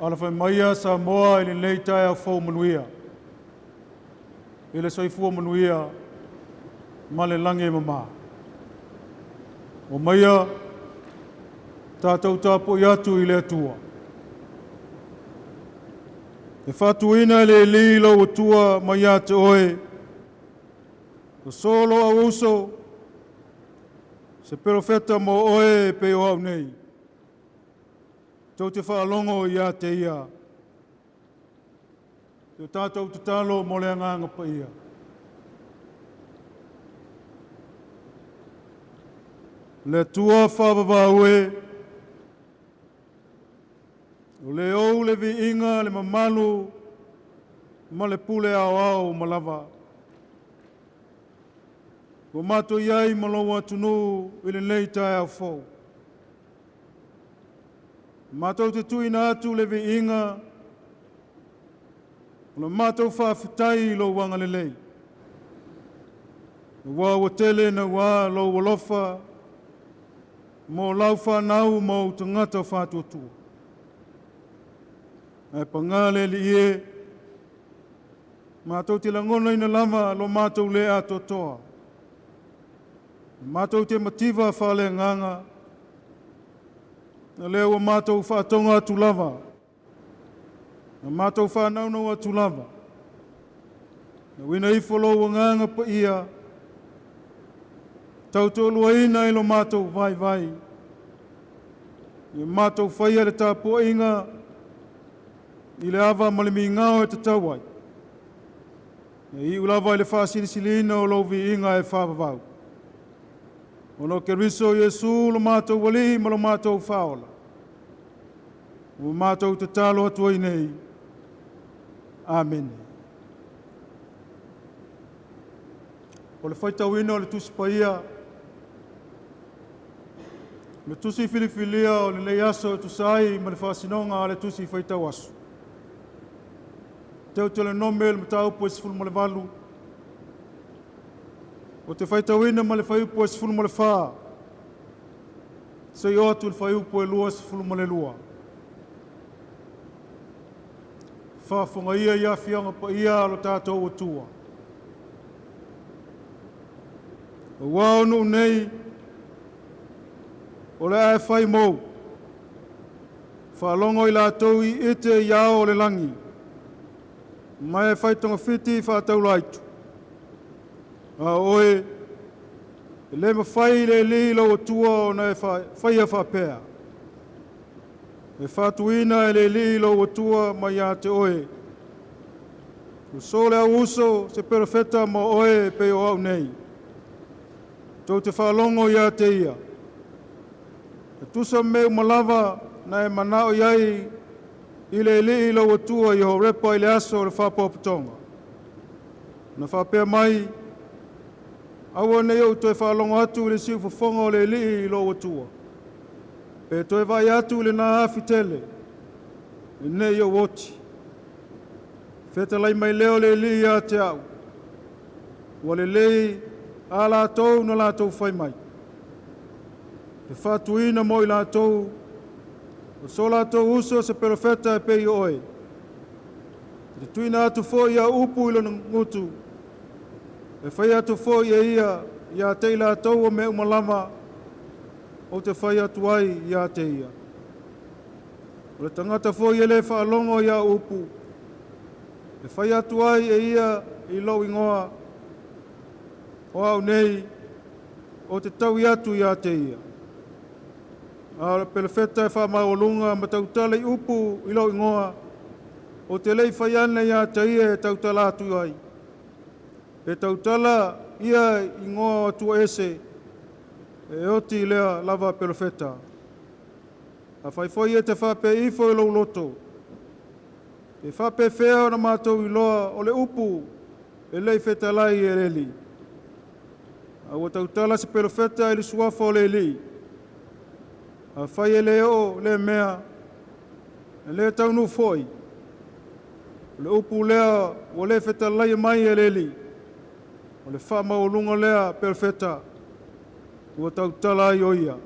Alafai maia Samoa i lenei taeao fou manuia, i le soifua manuia ma le lagi e mama. Omaia tatou tapuai atu i le Atua. E faatuina e le Alii lou Atua mai ia te oe, o so lou auuso, se perofeta mo oe e pei o au nei. Tou te faalogo ia te ia. O tatou tatalo mo le agaga paia. Le Atua faavavau e, o le ou le viiga le mamalu ma le pule aoao uma lava. Ua matou i ai ma lou atunuu i lenei taeao fou. Matou te tuuina atu le viiga o le matou faafetai i lou agalelei. Aua ua tele naua lou alofa mo lau fanau ma ou tagata faatuatua. Ae pagā le Alii e, matou te lagonaina lava lo matou le atoatoa. Matou te mativa faaleagaga, na lea ua matou faatoga atu lava, na matou whānaunau atu lava. Na uina ifo lou agaga paia, tautoaluaina i lo matou vaivai. Ia matou faia le tapuaiga i le ava ma le migao e tatau ai. E iu lava i le faasilisiliina o lou viiga e faavavau. Ona o Keriso Iesu lo matou Alii ma lo matou Faaola. Ua matou tatalo atu ai nei. Amene. O le faitauina o le Tusi Paia, le tusi filifilia o lenei aso e tusa ai ma le faasinoga a le tusi faitau aso. Teutelonome le mataupu e 18, o te faitauina ma le fuaiupu e 14, seia oo atu i le fuaiupu e 22. Faafofoga ia i afioaga paia a lo tatou Atua. Aua o nuu nei, o le a e fai mou, faalogo i latou i ite i ao o le lagi, ma e fai togafiti faataulaitu. A o oe, e le mafai i le Alii lou Atua ona e faia faapea. E faatuina e le Alii lou Atua mai ia te oe, o so le auuso se perofeta mo oe e pei o au nei. Tou te faalogo ia te ia. E tusa mea uma lava na e manao i ai i le Alii lou Atua i Horepa i le aso o le faapotopotoga. Na faapea mai, aua ne i ou toe faalogo atu i le siufofoga o le Alii lou Atua. Pe toe vaai atu i lena afi tele, ne i ou oti. Fetalai mai lea o le Alii ia te au, ua lelei a latou na latou fai mai. E faatuina mo i latou, o so latou uso se perofeta e pei o oe. E te tuuina atu foi ia upu i lona gutu, e fai atu foi e ia ia te i latou o mea uma lava, ou te fai atu ai ia te ia. O le tagata foi e le faalogo ia upu, e fai atu ai e ia i lou ingoa, o au nei, o te taui atu ia te ia. A o le perofeta e faamaualuga ma tautala i upu i lou ingoa, o te le i fai ana ia te ia e tautala atu ai. Pe tautala ia ingoa o Atua ese, e oti lea lava perofeta. Afai foi e te faapea ifo i lou loto, e faapefea ona matou iloa o le upu e le i fetalai e le Alii. A ua tautala se perofeta i le suafa o le Alii. Afai e le oo lea mea, e le taunuu foi. O le upu lea ua le fetalai mai e le Alii. O le faamaualuga lea perofeta ua tautala ai o ia.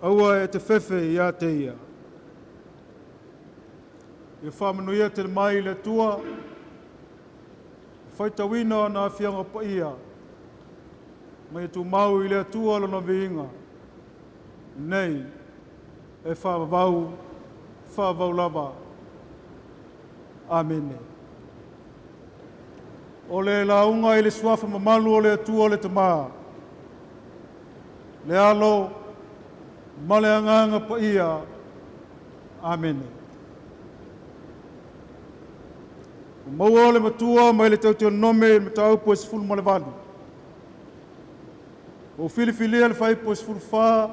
Aua e te fefe ia te ia. Ia faamanuia tele mai le Atua, e faitauina ona afioga paia, ma ia tumau i le Atua lona viiga, nei e faavavau, faavavau lava. Amene. O le lauga i le suafa mamalu o le Atua le Tama, le Alo ma le Agaga Paia. Amene. Ua maua le matua mai le Teutionome i le mataupu e 18. Ua filifilia le fuaiupu e 14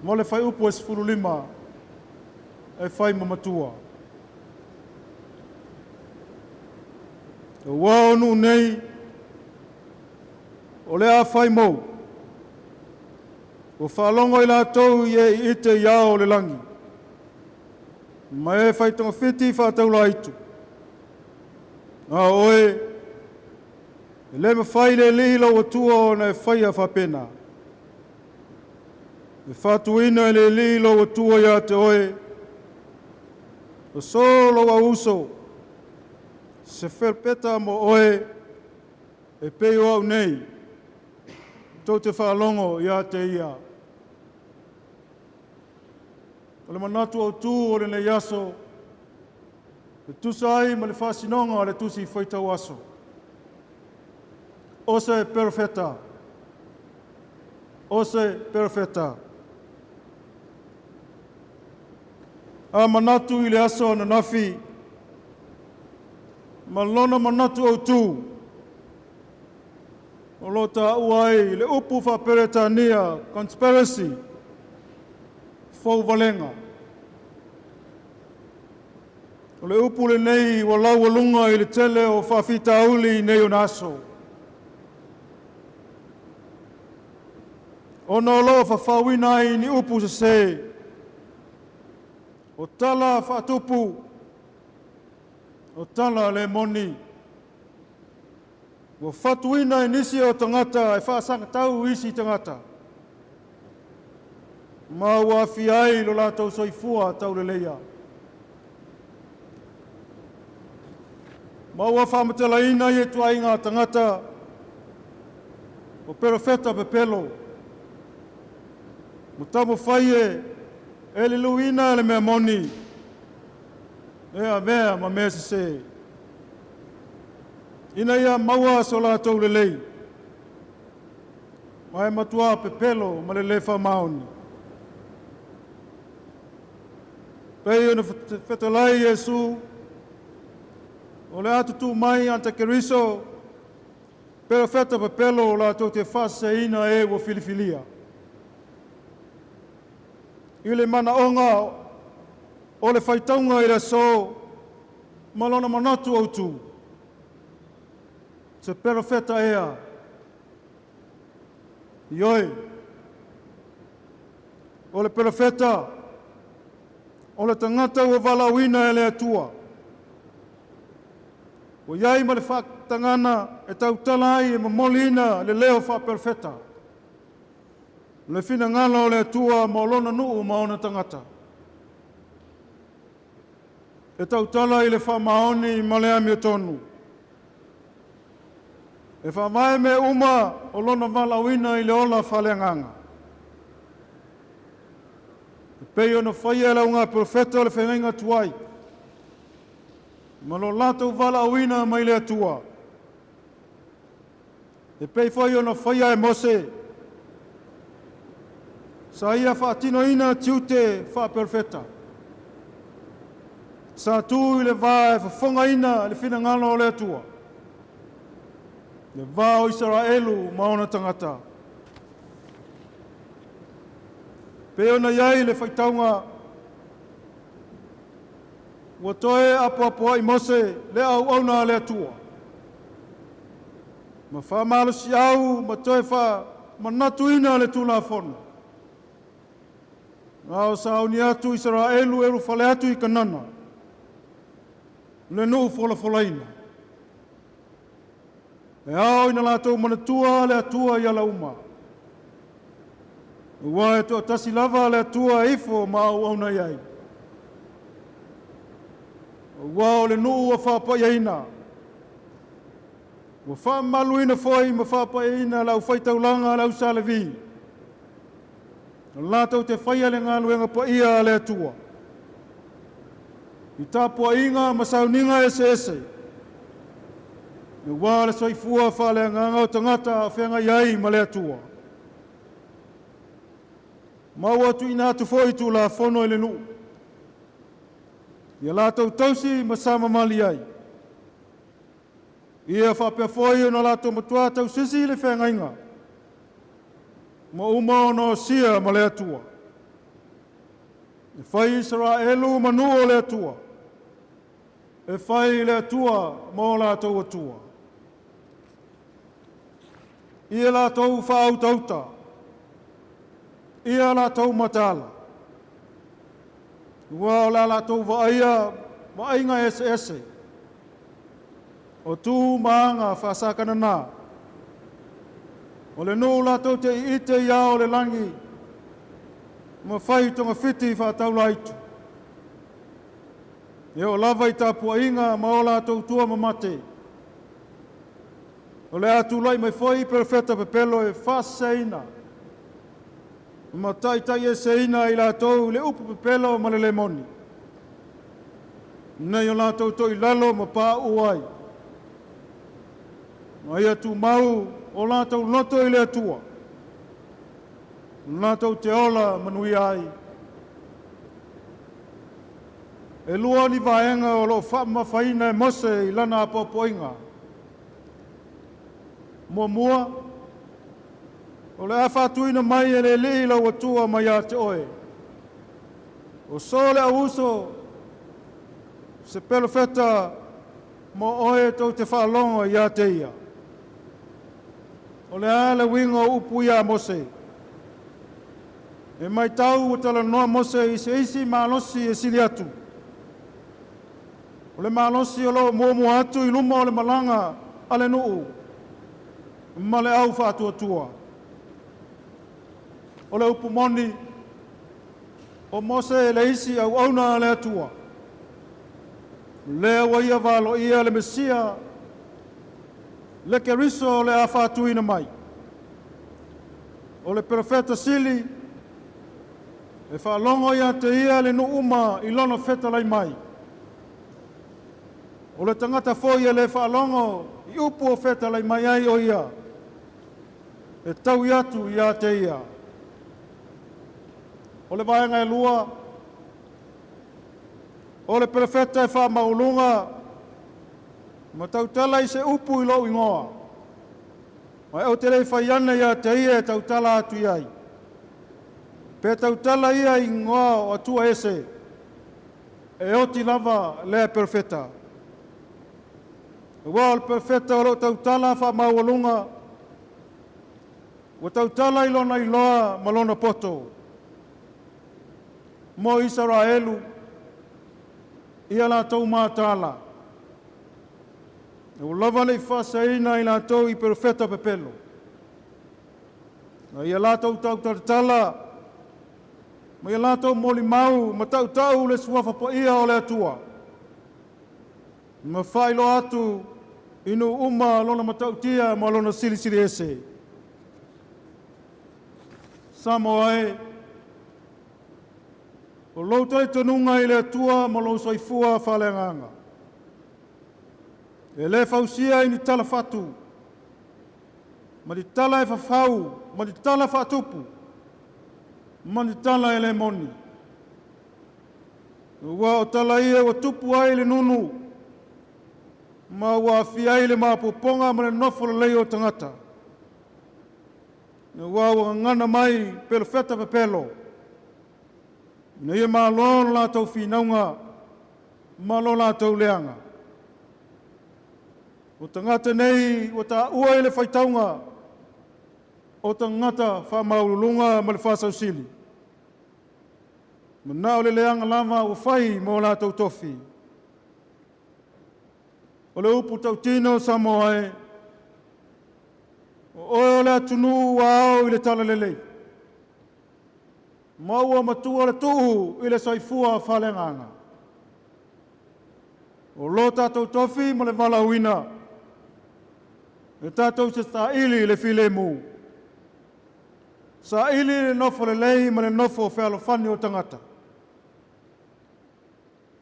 ma le fuaiupu e 15 e fai ma matua. Ua o nuu nei, o le a fai mou, ua faalogo i latou i e i ite i ao o le lagi, ma e fai togafiti faataulaitu. A o oe, e le mafai le alii lau Atua ona e faia faapena. E faatuina e le Alii lou Atua ia te oe, o so lou auuso, se felepeta mo oe e pei o au nei, tou te faalogo ia te ia. O le manatu autū o lenei aso, e tusa ai ma le faasinoga o le tusi faitau aso. O se perofeta, o se perofeta. A manatu i le aso ananafi ma lona manatu autū, o lo o taua ai le upu faa-Peretania conspiracy, fouvalega. O le upu lenei ua laualuga i le tele o faafitauli i nei ona aso, ona o lo o fafauina ai ni upu sesē, o tala faatupu, o tala le moni, ua fatuina e nisi o tagata e faasagatau isi tagata, ma ua aafia ai lo latou soifua tauleleia. Ma ua faamatalaina ia ituaiga tagata o perofeta pepelo, ma taumafai e liuliuina le mea moni, e avea ma mea sesē, ina ia maua so latou lelei, ma e matua pepelo ma le lē faamaoni. Pei ona fetalai Iesu, o le a tutū mai Anakeriso, perofeta pepelo latou te faaseseina e ua filifilia. I le manaoga o le faitauga i le aso ma lona manatu autū, se perofeta ea, ioe, o le perofeta, o le tagata ua valaauina e le Atua, ua i ai ma le faatagaga e tautala ai e momoliina le leo faaperofeta, le finagalo o le Atua mo lona nuu ma ona tagata. E tautala i le faamaoni ma le amiotonu. E faavae mea uma o lona valaauina i le ola faaleagaga. E pei ona faia e le auga perofeta o le feagaiga tuai, ma lo latou valaauina mai le Atua. E pei foi ona faia e Mose, sa ia faatinoina tiute faaperofeta. Sa tu i le va e fofogaina le finagalo o le Atua, le va o Isaraelu ma ona tagata. Pei ona i ai le faitauga, ua toe apoapoai Mose le auauna a le Atua, ma faamalosiau ma toe faamanatuina le Tulafono. A o sauni atu Isaraelu e ulufale atu i Kanana, le nuu folafolaina. E ao ina latou manatua le Atua i ala uma, aua e toatasi lava le Atua e ifo ma auauna i ai. Aua o le nuu ua faapaiaina, ua faamamaluina foi ma faapaiaina le aufaitaulaga a le au Sa Levi, latou te faia le galuega paia a le Atua i tapuaiga ma sauniga eseese, aua le soifua faaleagaga o tagata o feagai ai ma le Atua. Ma ua tuuina atu foi Tulafono i le nuu, ia latou tausi ma samamali ai. Ia faapea foi ona latou matua tausisi i le feagaiga, ma uma ona osia ma le Atua. E fai Isaraelu ma nuu o le Atua, e fai le Atua ma o latou Atua. Ia latou faautauta, ia latou mataala, ua o le a latou vaaia vaaiga eseese, o tu ma aga faasakanana, o le nuu latou te iite i ao o le lagi, ma fai togafiti faataulaitu, e oo lava i tapuaiga ma o latou tua mamate. O le a tulai mai foi perofeta pepelo e faaseseina ma taitaieseina i latou i le upu pepelo ma le le moni, nei o latou toilalo ma pauu ai, ma ia tumau o latou loto i le Atua, latou te ola manuia ai. E lua ni vaega o lo o faamamafaina e Mose i lana apoapoaiga. Muamua, o le a faatuina mai e le Alii lau Atua mai ia te oe, o so le auuso se perofeta mo oe tou te faalogo ia te ia. O le a le uiga o upu ia a Mose? E matau ua talanoa Mose i se isi malosi e sili atu. O le malosi o lo o muamua atu i luma o le malaga a le nuu ma le au faatuatua. O le upu moni, o Mose le isi auauna a le Atua, lea ua ia valoia le Mesia, le Keriso o le a faatuina mai. O le perofeta sili, e faalogo ia te ia le nuu uma i lona fetalai mai. O le tagata foi e le faalogo i upu o fetalai mai ai o ia, e taui atu ia te ia. O le vaega e lua, o le perofeta e faamaualuga ma tautala i se upu i lou igoa, ae ou te le fai ane ia te ia e tautala atu i ai. Pe tautala ia i igoa o Atua ese, e oti lava lea perofeta. Aua o le perofeta o lo o tautala faamaualuga, ua tautala i lona iloa ma lona poto. Mo Isaraelu, ia latou mataala, ua lava le i faasaina i latou i perofeta pepelo, a ia latou tautalatala ma ia latou molimau ma tautau le suafa paia o le Atua, ma faailoa atu i nuu uma lona matautia ma lona silisili ese. Samoa e, o lou talitonuga i le Atua ma lou soifua faaleagaga, e le fausia i ni tala fatu, ma ni tala e fafau, ma ni tala faatupu, ma ni tala e le moni. Ua o tala ia ua tupu ai le nunu, ma ua aafia ai le maopoopoga ma le nofo lelei o tagata. Ua ua gagana mai perofeta pepelo, ina ia malo lo latou finauga ma lo latou leaga. O tagata nei ua taua i le faitauga o tagata faamaualuluga ma le faasausili. Manao le leaga lava ua fai ma o latou tofi. O le upu tautino o Samoa e, o oe o le atunuu ua ao i le talalelei, ma ua matua le tuu i le soifua faaleagaga. O lo tatou tofi ma le valaauina, e tatou te saili le filemu, saili le nofo lelei ma le nofo fealofani o tagata.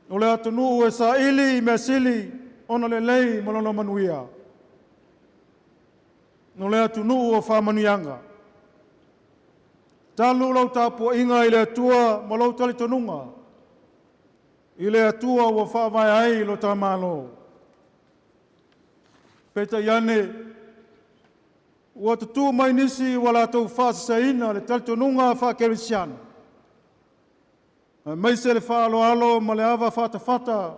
O le atunuu e saili i mea sili ona lelei ma lona manuia. O le atunuu o faamanuiaga. Talu lau tapuaiga i le Atua ma lou talitonuga, i le Atua ua faavae ai lo ta Malo. Peitai ane, ua tutū mai nisi ua latou faaseseina le talitonuga faakerisiano, aemaise le faaaloalo ma le ava fatafata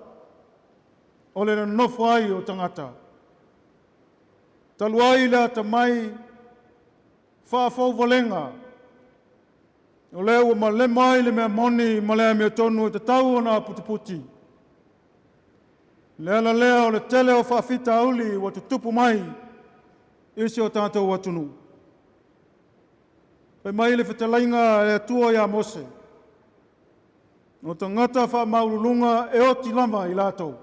o le nonofo ai o tagata. Talu ai le atamai, faafouvalega, o lea ua malema ai le mea moni ma le amiotonu e tatau ona aputiputi. Le ala lea o le tele o faafitauli ua tutupu mai i si o tatou atunuu. Fai mai le fetalaiga a le Atua ia Mose, o tagata faamaualuluga e oti lava i latou.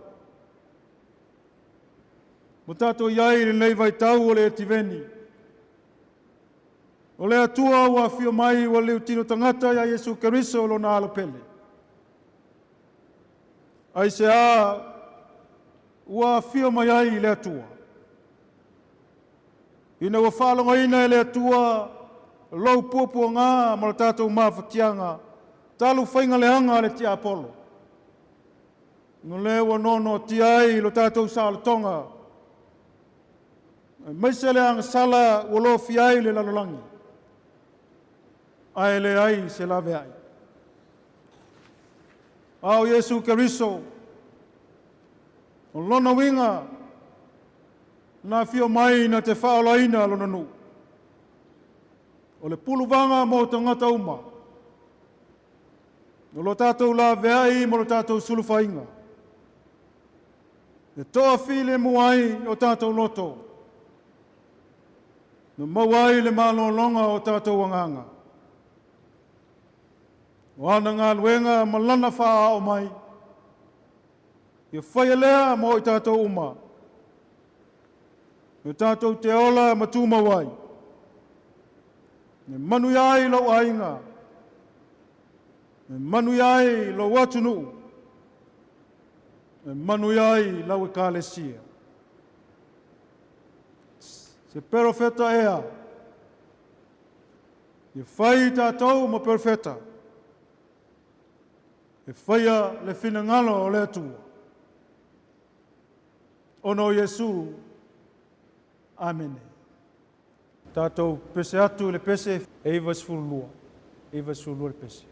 Ua tatou i ai i lenei vaitau o le etiveni, o le Atua ua afio mai ua liutino tagata ia Iesu Keriso lona alo pele. Aisea ua afio mai ai le Atua? Ina ua faalogoina e le Atua lou puapuaga ma lo tatou mafatiaga talu faiga leaga a le tiapolo, o lea ua noanoatia ai lo tatou saolotoga, aemaise le agasala ua lofia ai le lalolagi, ae leai se laveai. A o Iesu Keriso, o lona uiga, na afio mai na te faaolaina lona nuu. O le puluvaga mo tagata uma, o lo tatou laveai ma lo tatou sulufaiga, e toafilemu ai o tatou loto, na maua ai le malologa o tatou agaga. O ana galuega ma lana faaao mai, ia faia lea mo i tatou uma, e tatou te ola ma tumau ai. E manuia ai lou aiga, e manuia ai lou atunuu, e manuia ai lau ekalesia. Se perofeta ea, ia fai tatou ma perofeta, e faia le finagalo o le Atua. Ona o Iesu, Amene. Tatou pese atu i le pese e 92, 92 le pese.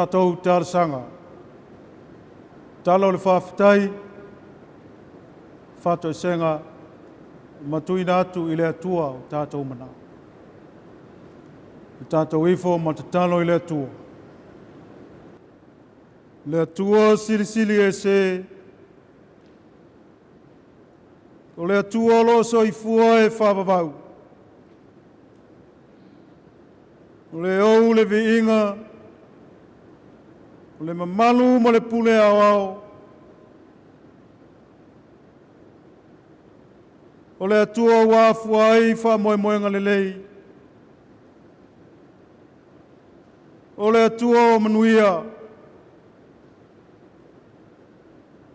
tatou talosaga. Tala o le faafetai, faatoesega ma tuuina atu i le Atua o tatou manao. O tatou ifo ma tatalo i le Atua. Le Atua silisili ese, o le Atua o lo o soifua e faavavau. O le ou le viiga, o le mamalu ma le pule aoao, o le Atua ua afua ai faamoemoega lelei, o le Atua o manuia,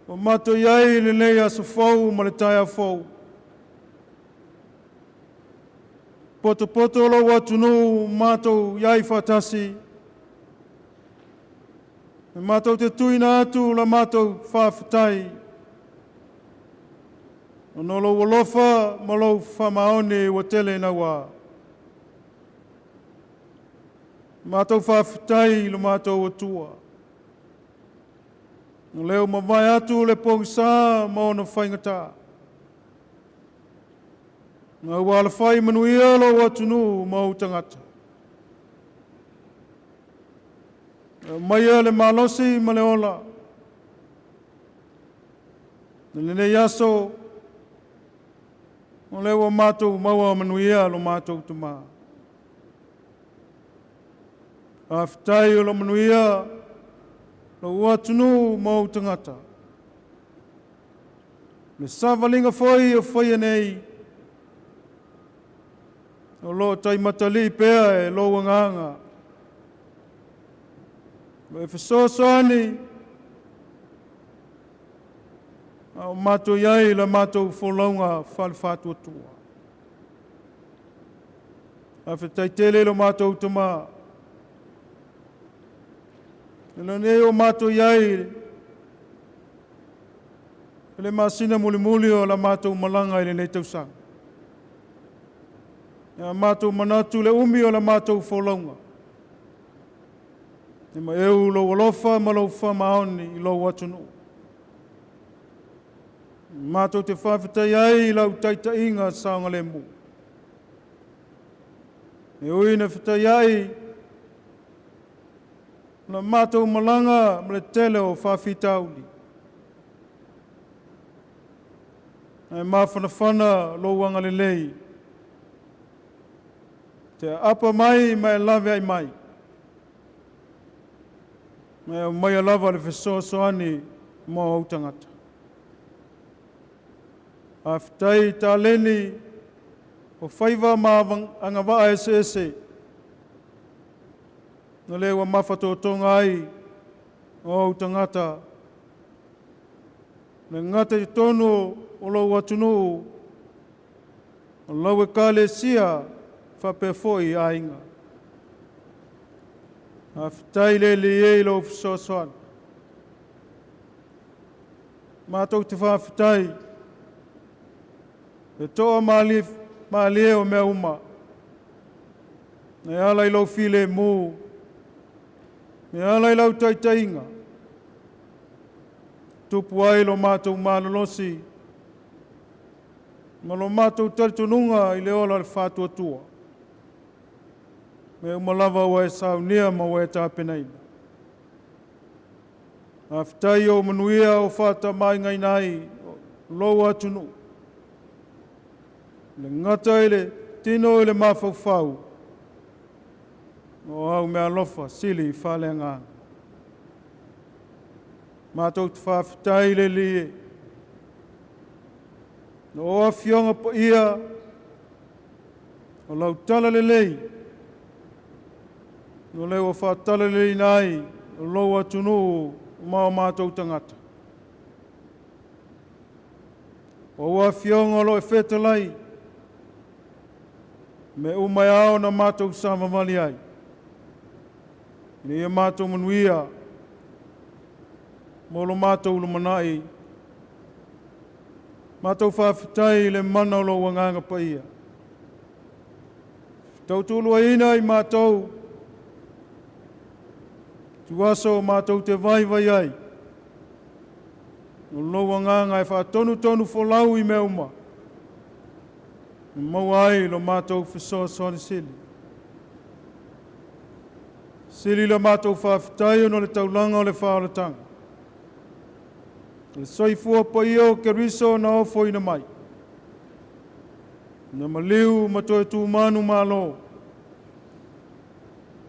ua matou i ai i lenei aso fou ma le taeao fou. Potopoto lou atunuu matou i ai faatasi, e matou te tuuina atu la matou faafetai, ona o lou alofa ma lou faamaoni ua tele naua. Matou faafetai i lo matou Atua, o lea ua mavae atu le pogisa ma ona faigata, ma ua alafai manuia lou atunuu ma ou tagata. E aumaia le malosi ma le ola i lenei aso, o lea ua matou maua manuia lo matou Tama. Faafetai o lo manuia lou atunuu ma ou tagata. Le savaliga foi o faia nei, o lo o taimatalii pea e lou agaga. O lo o fesoasoani a o matou i ai i la matou folauga faale-faatuatua. Faafetai tele i lo matou Tama. O lenei ua matou i ai i le masina mulimuli o la matou malaga i lenei tausaga. E matou manatu le umi o la matou folauga. E maeu lou alofa ma lou faamaoni i lou atunuu. Matou te faafetai ai i lau taitaiga saogalemu. E ui ina fetaiai la matou malaga ma le tele o faafitauli, ae mafanafana lou agalelei, te aapa mai ma e laveai mai, ma e aumaia lava le fesoasoani mo ou tagata. Faafetai i taleni o faiva ma agavaa eseese, o lea ua mafatotoga ai o ou tagata, le gata i totonu o lou atunuu, o lau ekalesia faapea foi aiga. Faafetai le Alii e i lou fesoasoani. Matou te faafetai e toa malie o mea uma, e ala i lou filemu, e ala i lau taitaiga, tupu ai lo matou malolosi ma lo matou talitonuga i le ola o le faatuatua. Mea uma lava ua e saunia ma ua e tapenaina. Faafetai o manuia o faatamaingaina ai lou atunuu. Le gata i le tino i le mafaufau, o au meaalofa sili faaleagaga. Matou te faafetai i le Alii e. O Afioga Paia, o lau talalelei, o lea ua faatalaleileina ai lou atunuu ma o matou tagata. O ua Afioga o lo o e fetalai, me uma e ao na matou savavali ai, ina ia matou manuia mo lo matou lumanai. Matou faafetai i le mana o lou agaga paia. Tautuuluaina i matou. Tuaso matou te vaivai ai, o lou agaga e faatonutonu folau i mea uma, e maua ai lo matou fesoasoani sili. Sili la matou faafetai ona o le taulaga o le faaolataga, o le soifua paia o Keriso na ofoina mai, na maliu ma toe tumanu malo,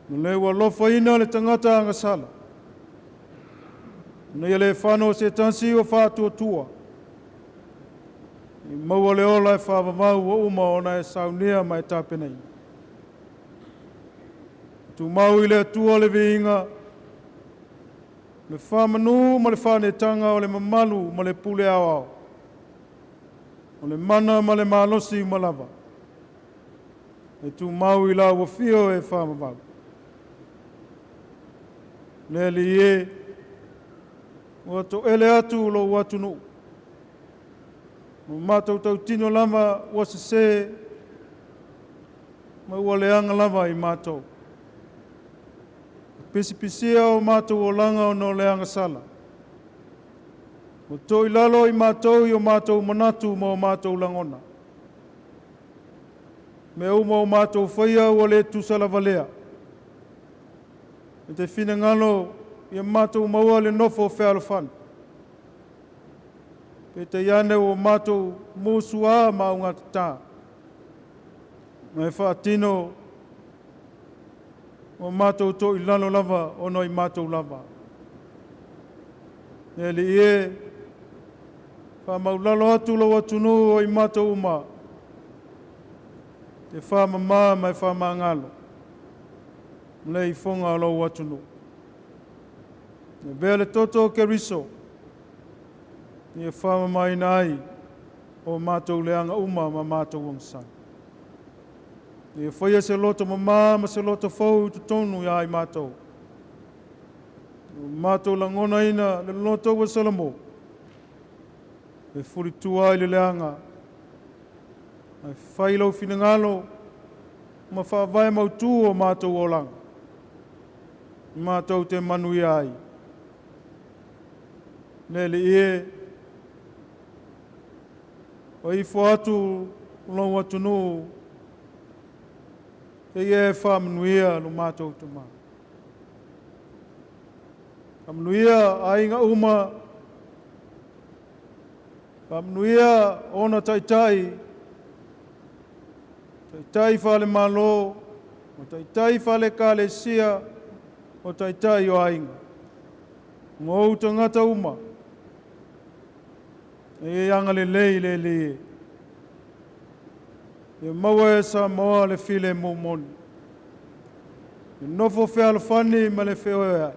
na le ua alofaina le tagata agasala, ina ia le fano o se tasi ua faatuatua, i maua le ola e faavavau ua uma ona e saunia ma e tapenaina. Tumau i le Atua le viiga, le faamanu ma le faanetaga o le mamalu ma le pule aoao, o le mana ma le malosi uma lava, e tumau i lau afio e faavavau. Le Alii e, ua toele atu lou atunuu, ua matou tautino lava ua sese, ma ua leaga lava i matou. Pisipisia o matou olaga ona o le agasala. Ua toilalo i matou i o matou manatu ma o matou lagona. Mea uma o matou faia ua le tusa lava lea. E te finagalo ia matou maua le nofo fealofani. Peitai ane ua matou musuā ma augatata, ma e faatino ua matou toilalo lava ona i matou lava. Le Alii e, faamaulalo atu lou atunuu o i matou uma, e faamama ma e faamagalo, le ifoga o lou atunuu. E avea le toto o Keriso, ia faamamaina ai o matou leaga uma ma matou agasala. Ia faia se loto mama ma se loto fou i totonu ia i matou. O matou lagonaina le loto ua Salamo, e fulitua ai le leaga, ae fai lou finagalo ma faavae mautu o matou olaga, matou te manuia ai. Le Alii e, o ifo atu lou atunuu, e ia e faamanuia lo matou Tama. Faamanuia aiga uma, faamanuia ona taitai, taitai faale-Malo, o taitai faale-Ekalesia, o taitai o aiga, ma ou tagata uma, e ia agalelei le Alii e. Ia maua e Samoa le filemu moni, le nofo fealofani ma le feoeoeai.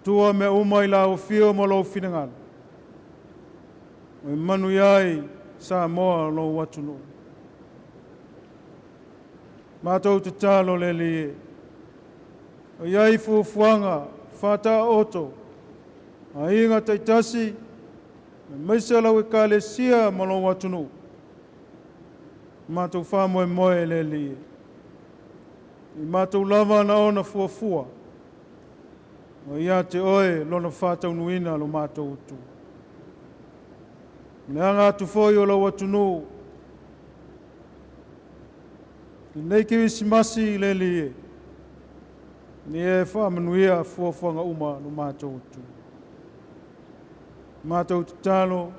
Tua mea uma i lau afio ma lou finagalo, e manuia ai Samoa lou atunuu. Matou tatalo le Alii e, o iai fuafuaga faataoto, aiga taitasi, aemaise lau ekalesia ma lou atunuu. Matou faamoemoe le Alii e, i matou lava na ona fuafua, o ia te oe lona faataunuina lo matou utu. Le aga atu foi o lou atunuu, lenei Kerisimasi le Alii e, ia e faamanuia fuafuaga uma lo matou utu. Matou tatalo,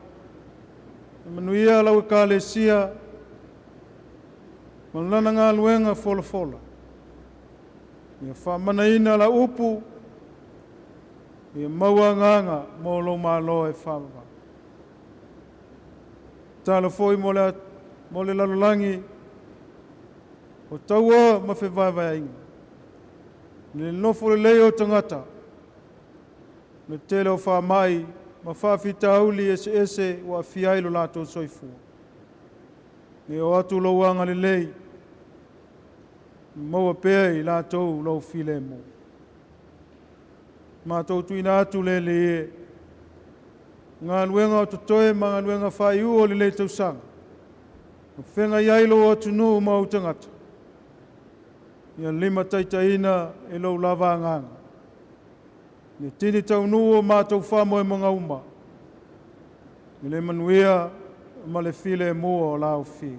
e manuia lau ekalesia, ma lana galuega folafola. Ia faamanaina lau upu, ia maua agaga mo lou malo e faavavau. Tatalo foi mo le lalolagi, o taua ma fevaevaeaiga, le nofo lelei o tagata, le tele o faamai ma faafitauli eseese ua aafia ai lo latou soifua. Ia oo atu lou agalelei, maua pea i latou lou filemu. Matou tuuina atu le Alii e, galuega o totoe ma galuega faaiu o lenei tausaga, o feagai ai lou atunuu ma ou tagata. Ia limataitaiina e lou lava agaga. Ia tini taunuu o matou faamoemoega uma, i le manuia ma le filemu o lau Afio.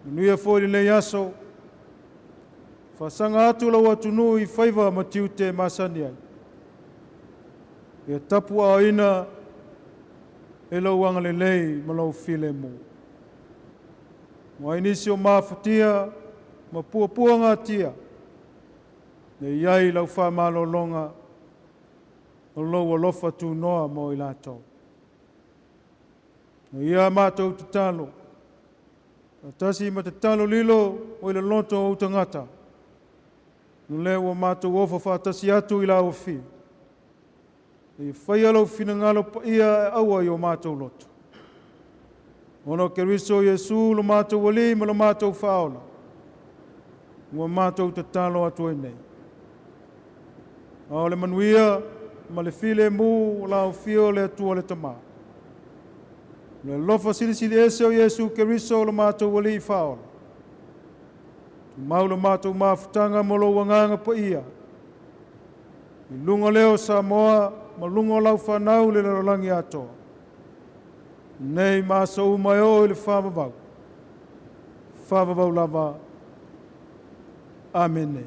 Manuia foi lenei aso, faasaga atu lau atunuu i faiva ma tiute masani ai. Ia tapuaaoina e lou agalelei ma lou filemu. Ua ai nisi o mafatia ma puapuagatia, e i ai lau faamalologa o lou alofa tunoa mo i latou. O ia matou tatalo, faatasi ma tatalo lilo o i le loto o ou tagata, o lea ua matou ofo faatasi atu i lau afio. Ia faia lou finagalo paia e aua i o matou loto. Ona o Keriso Iesu lo matou Alii ma lo matou Faaola, ua matou tatalo atu ai nei. A o le manuia ma le filemu o lau afio o le Atua le Tama. Le alofa silisili ese o Iesu Keriso lo matou Alii Faaola. Tumau le matou mafutaga mo lou agaga paia. I luga lea o Samoa ma luga o lau fanau le lalolagi atoa. Nei ma aso uma e oo i le faavavau. Faavavau lava. Amene.